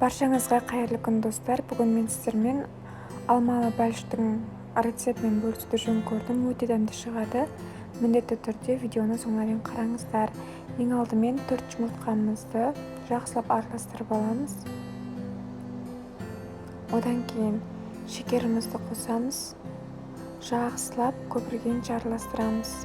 Баршаңызға қайырлы күн, достар! Бүгін мен сіздермен алмалы бәліштің рецептімен бөлісуді жөн көрдім. Өте дәмді шығады. Міндетті түрде видеоны соңына дейін қараңыздар. Ең алдымен 4 жұмыртқамызды жақсылап араластырып аламыз. Одан кейін шекерімізді қосамыз. Жақсылап көпіргенше араластырамыз.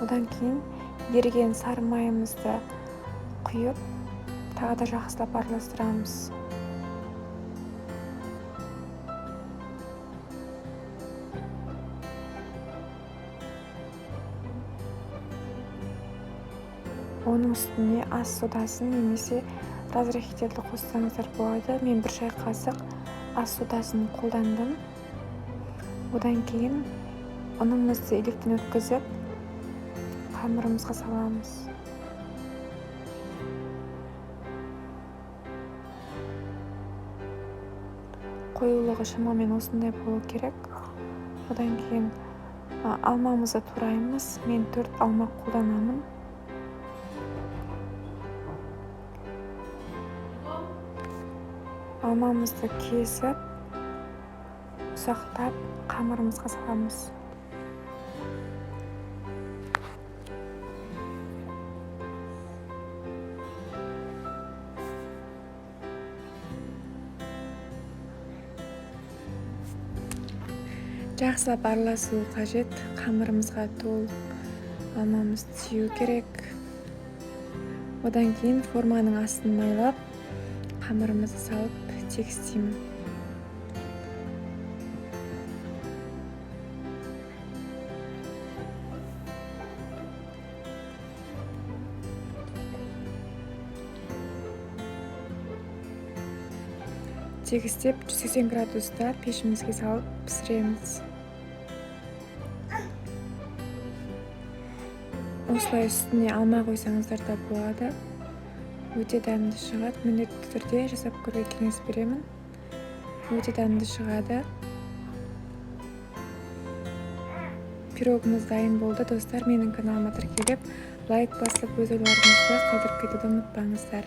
Одан кейін еріген сары майымызды құйып, тағы да жақсылап араластырамыз. Оның үстіне ас содасын немесе разрыхительді қоссаңыздар болады. Мен 1 шай қасық ас содасын қолдандым. Одан кейін ұнымызды електен өткізіп, қамырымызға саламыз. Қоюлығы шамамен осындай болу керек. Одан кейін алмамызды тураймыз. Мен 4 алма қолданамын. Алмамызды кесіп, ұсақтап қамырымызға саламыз. Жақсылап араласу қажет. Қамырымызға толық алмамыз тию керек. Одан кейін форманың астын майлап, қамырымызды салып тегістеймін. Тегістеп 180 градуста пешімізге салып пісіреміз. Осылай үстіне алма қойсаңыздар да болады. Өте дәмді шығады. Міндетті түрде жасап көруге кеңес беремін. Өте дәмді шығады. Пирогымыз дайын болды. Достар, менің каналыма тіркеліп, лайк басып, өз ойларыңызды қалдырып кетуді ұмытпаңыздар.